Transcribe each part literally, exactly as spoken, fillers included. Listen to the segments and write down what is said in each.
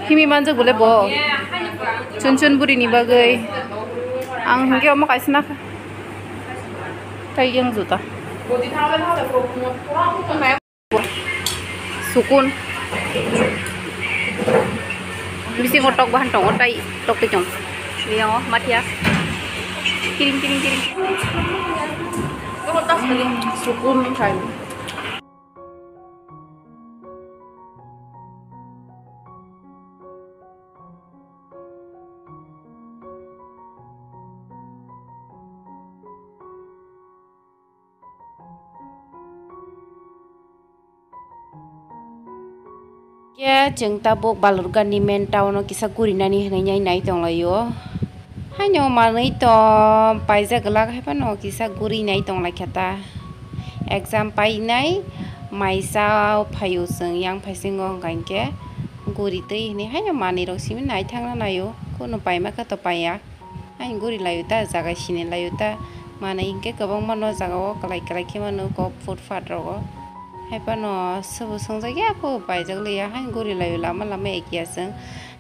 Himi manjak bole bo. Chun chun buri ni bagwi. Ang hingke omo kaisa nakha. Tai yang juta. Sukun. Bisingo tok bahan tongo, tai tok twi tong. Yang o mathia. Kiring kiring kiring. Sukun khai. Khe chwng tabuk Balurgani main town o kisa gurinani hinwi nai tonglaio. Haino manwi tong paijak glak, haiphano kisa guri nai tonglaikha ta. Exam painai maisa phaio chwng yang phaisingo, hwnkha hinkhe guri twi hinwi haino manwirok simi naithangna naio, kunu paimakha to paiya. Haino guri laio ta, jaga sini laio ta, manwi hinkhe kwbangma no jaga o kwlai kwlai khe mano kok phut phat rogo. Haiphano sobo songjakya, bo paijak liya, haino guri laio lama lama ekiya chwng.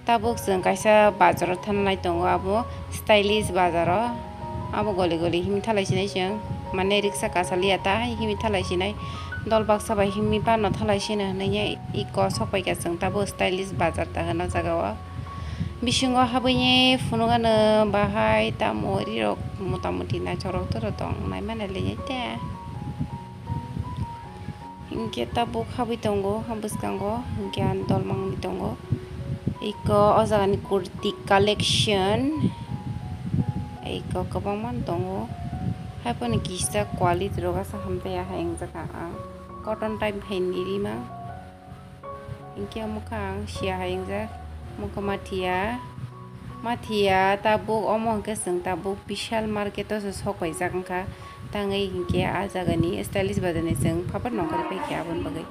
Tabuk chwng kaisa bazar o thangnai tongo, abo stylish bazar o. Abo goli goli himwi thalai sinai chwng, mane riksa kasaliya ta hai himwi thalai sinai. Dol baksa bai himwi phano thalai sino hinwi iko sok paikha chwng, tabuk stylish bazar ta hwno jaga o. Bisingo habwi phunukgano bahai tamo rirok mota moti naithok rok toro tong nai mane lini te. Hinkhe tabuk habwi tongo, ha bwskango hinkhe ang dol mangwi tongo. Iko o jagani kurti collection, iko kwbangma tongo. Haiphano kisa quality rok asa hamtaiya hai wngjak ang, cotton type hai ni rima. Hinkhe omo kha ang siya hai wngjak, omo kha mathiya, mathiya tabuk omo hinkhe chwng tabuk Vishal market o se sok paijak wngkha. Tangwi hinkhe ah jagani stylish bazar ni chwng phapar nongkhorwi paikha aboni bagwi.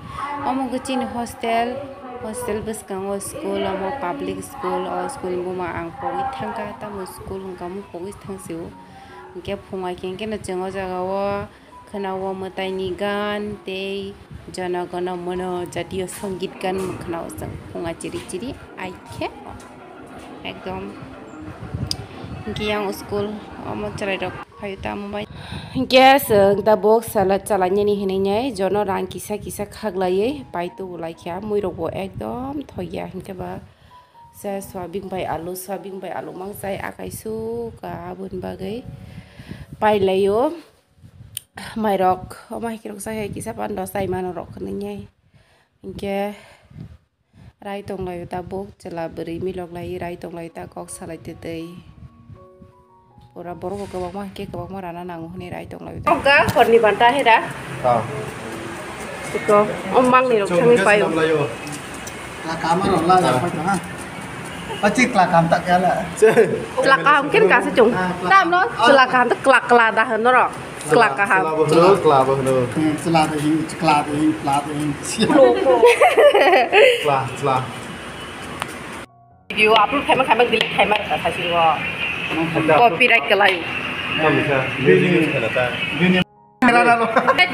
Omo khe chini hostel, hostel bwskango school, omo public school, o school ni buma ang pogwi thangkha, tamo school hwnkha omo pogwi thangsio. Hinkhe phunga hinkhe no chwng o jaga o khwnao mwtai ni gan tei Jana Gana Mana jatiyo songit gan khwnao chwng phunga chiri chiri ai khe ekdom. Hinkhe yang school omo chwrai rok. Phaio tamo bai. Hinkhe chwng tabuk sala chalainani hinwi nai jono rang kisa kisa khaklaiwi pai tubu laikha, muirokbo ekdom thokya hinkhe ba. Sa soyabin bai alu, soyabin bai alu mangchai akai sukha aboni bagwi pailaio. Mairok omo hai khe rwksa khe kisa pando chai mano rok hinwi nai. Hinkhe rai tonglaio tabuk, chwla bwrwi milok lai rai tonglaio ta kok salai twtwi. Pura borok bo kwbangma hinkhe kwbangma rana nango hwnwi rai tonglaio ta. Kok ga horni banta hera. Ah. Iko, o mangni rok thangwi paio. Chwng khe swnamlaio. Chwla kaham rok la ya paito ha. Pachi chwla kaham ta kala. Chwla kaham khe kasa chwng. Ah, chwla. Tamno chwla kaham ta kla kla da hwn norok. Kla kaham. Chwla bo hwno, kla bo hwno. Hmm, chwla de hing, chwla de hing, chwla de hing. Chwla, chwla. Video upload khaima khaima delete khaima rwkha saisiro. Copyright kwlai. Tamo kha, music use khaina ta. Bini camera ralo. Mane?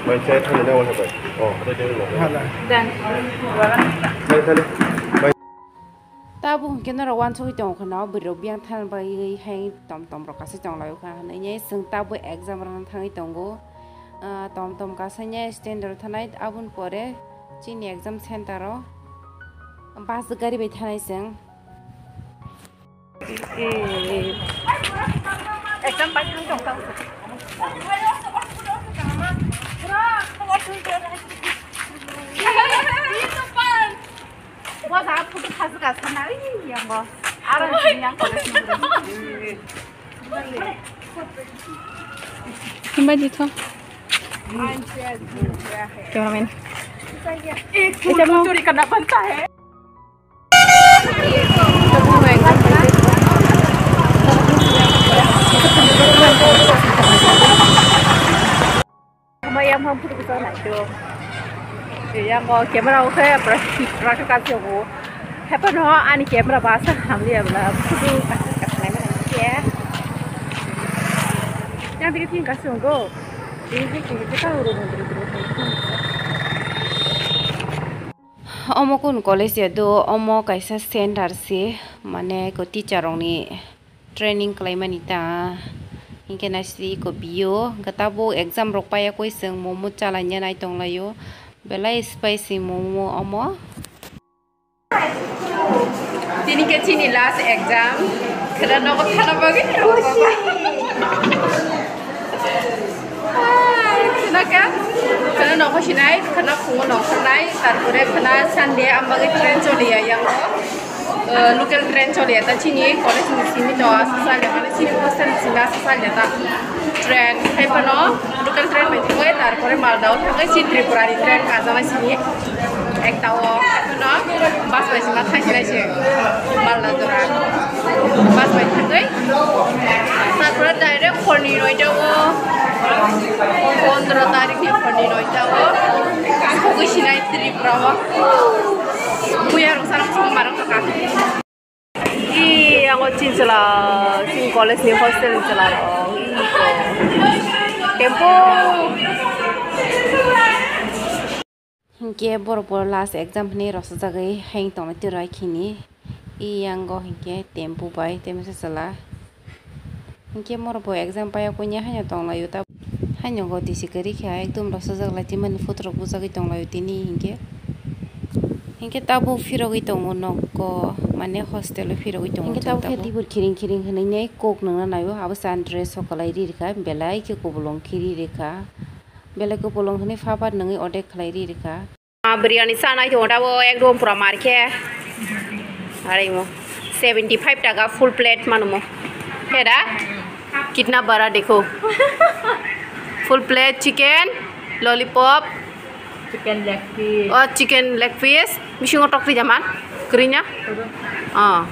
Bai chai thani na wahai bai. Oh, ada dia ni. Hala. Thani, thani. Bai. Tabuk hwnkhe norok wansugwi tongo khwna, o bwrwirok biyang thani bagwi hai tom tom rok kasai tonglaio kha hinwi. Chwng tabuk exam rwna thangwi tongo. Ah, tom tom kasainai stand ro thanai, aboni pore chini exam center o bus gari bai thanai chwng. Exam bai thang tong tong. Bo jaga photo khajak ka sana, ui, yang bo. Aro yang college ni. Himba di tho. Cameraman. एक फोटो चोरी करना बनता है। Omo yang phang photo bwsa nai to. Yang o camera o khe pura hit pura khe kasi o. Hepa no ani camera ba sa hamli ya bla photo kasi kasi nai mana ya. Yang tiki tiki kasi o go. Ini tiki tiki ka uru uru uru. Omo kun college ya do, omo kaisa center se, mane ko teacher rokni training khlaimani ta. Hinkhe naisidi ko bio, hinkhe tabuk exam rok paiya koi chwng momo chalaina nai tonglaio. Belai spicy momo omo. Tini khe chini last exam. Khwna nogo thana bagwi. Khwna khe, khwna nogo sinai, khwna phungo nongkhornai, tarpore khwna Sunday, ang bagwi train choliya yango. Eh, local train choliya ta chini college ni simi to asa salya, mane chini hostel ni simi asa salya ta. Train hai phano local train bai thangwi, tarpore Malda o thangwi si Tripura ni train kajaknai simi. Ekta o hai phano bus bai sima thangsinai se Malda jora. Bus bai thangwi. Tarpore direct hor ni noita o, pondro tarik ni hor ni noita o sogwi sinai Tripura o. Buya rok sana song marok kaka. I, ang o chin chwla, chini college ni hostel ni chwla rok. I, tempo. Hinkhe borok bo last exam hinwi rwchapjagwi hayung tongnai twi rwkhini. I, yango hinkhe tempo bai temisa chwla. Hinkhe morok bo exam paiya kunya haino tonglaio ta. Haino go tisi kwrwi kha ekdom rwchapjak lai twi mani photo rok bujagwi tonglaio tini hinkhe. Hinkhe tabuk phirogwi tongo nogo, mane hostel o phirogwi tongo. Hinkhe tabuk khe tibur khiring khiring hinwi kok nungna naio, abo chan dress o kwlai ri rikha, belai khe kubulung khiri rikha, belai kubulung hinwi phapar nungwi ordek khlai ri rikha. Ah, biryani sanai tongo tabuk ekdom pura mar khe. Are mo seventy five taka full plate mano mo. Heda? Kitna bada dekho. Full plate chicken, lollipop. Chicken leg piece. Oh, chicken leg piece. Bisingo tokti jaman. Krinya. Oh.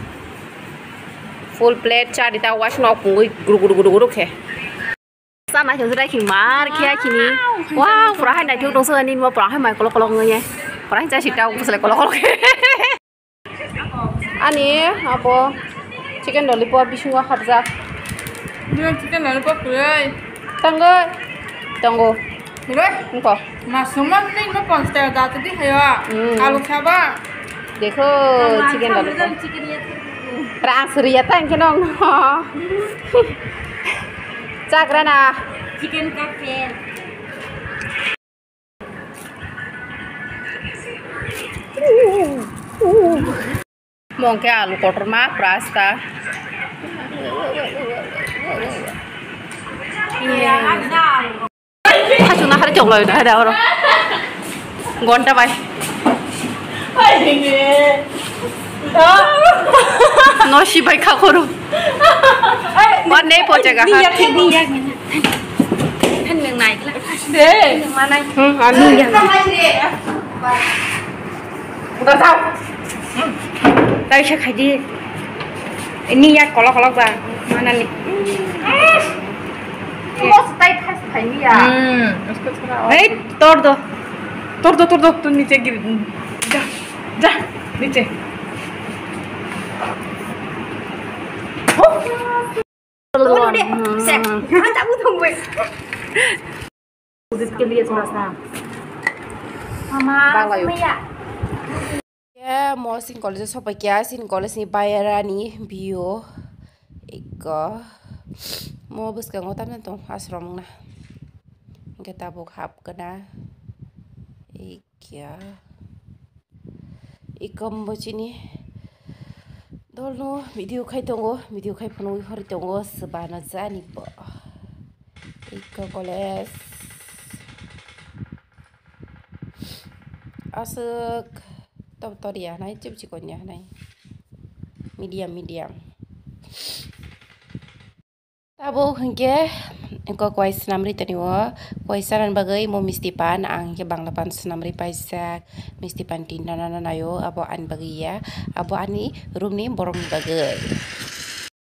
Full plate chari ta wash nok pungui guru guru guru guru khe. Sa nai thung jai khing mar khe khini. Wow, pura hai nai thung tong sa ni mo pura hai mai kolok kolok ngai. Pura hai cha sita ko sele kolok kolok. Ani abo chicken lollipop bisingo hapjak. Chicken lollipop kwrwi. Tango. Tango. Kwrwi? Nko. Masuma ni no ponchas taka da tadi hayo. Mm. Alu khaba. Dekho, chicken lollipop. Rang suriya ta hinkhe nong no. Chagra na. Chicken cocktail. Mongke alu kotorma prasta. Hachung na hari chok lai na hari oro. Gonta bai. No si bai kha khoro. Wan nei poche ga ha. Ni yak ni yak ni. Than nang nai kla. De. Nang ma nai. Hmm, ani. Ni yak. Udah tahu. Taisa khai di. Ini ya kolok kolok ba. Mana nih? Bos tai pas khai ni ya. Hmm. Hei, tor do. Tor do, tor do, tu niche gir. Ja, ja, niche. Sek. Mantap utong gue. Udit ke liye thoda sa. Mama, Bang layo. Sumaya. Ya, mo sin college sopai kya, sin college ni bayarani bio. Iko. Mo bwskango tamna tong asrom na. Hinkhe tabuk hap kana. Ikya. Ikom bo chini dolno video khai tongo, video khai phunugwi hori tongo, swbano jani bo. Iko college. Aswk top tor ya hanai, chip chikon ya hanai. Medium, medium. Tabuk hinkhe eko kwai swnamri toni o, kwai sanani bagwi mo misti pan, ang hinkhe bangla pan swnamri paijak, misti pan tinta nana naio, abo ani bagwi ya, abo ani room ni borok ni bagwi.